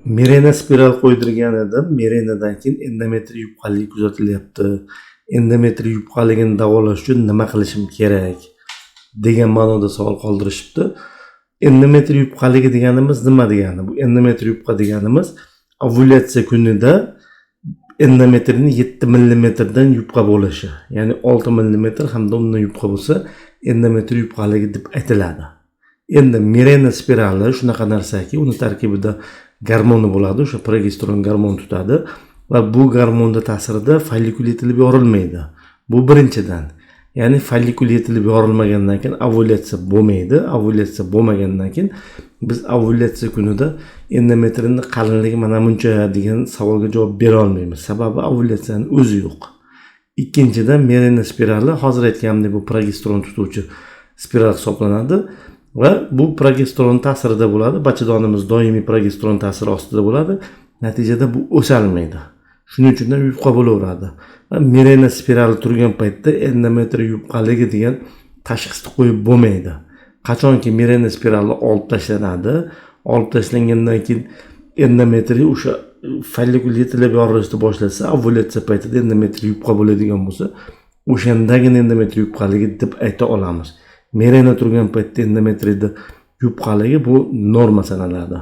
Mirena spiral qo'ydirgan edim. Mirenadan keyin endometriy yupqaligi kuzatilyapti. Endometriy yupqaligini davolash uchun nima qilishim kerak degan ma'noda savol qoldirishibdi. Endometriy yupqaligi deganimiz nima degani? Bu endometriy yupqa deganimiz ovulyatsiya kunida endometriyni 7 millimetrdan yupqa bo'lishi, ya'ni 6 millimetr hamda undan yupqa bo'lsa endometriy yupqaligi deb aytiladi. Endi Mirena spirali shunaqa narsaki, uni tarkibida gormoni bo'ladi, o'sha progesteron gormon tutadi va bu gormonni ta'sirida follikul yetilib yorilmaydi. Bu birinchidan. Ya'ni follikul yetilib yorilmagandan keyin ovulyatsiya bo'lmaydi. Ovulyatsiya bo'lmagandan keyin biz ovulyatsiya kunida endometriyni qalinligi mana buncha degan savolga javob bera olmaymiz. Sababi ovulyatsiyani o'zi yo'q. Ikkinchidan, Mirena spirali hozir aytganimdek bu progesteron tutuvchi spiral hisoblanadi va bu progesteron ta'sirida bo'ladi. Bachadonimiz doimiy progesteron ta'siri ostida bo'ladi. Natijada bu o'salmaydi. Shuning uchun ham yupqa bo'laveradi. Va Mirena spirali turgan paytda endometriy yupqaligi degan tashxisni qo'yib bo'lmaydi. Qachonki Mirena spirali olib tashlanadi, olib tashlangandan keyin endometriy o'sha follikul yetilib yorilishni boshlasa, ovulyatsiya paytida endometriy yupqa bo'ladigan bo'lsa, o'shandagina endometriy yupqaligi deb ayta olamiz. Mirena turgan paytda endometriyda yupqaligi bu norma sanaladi.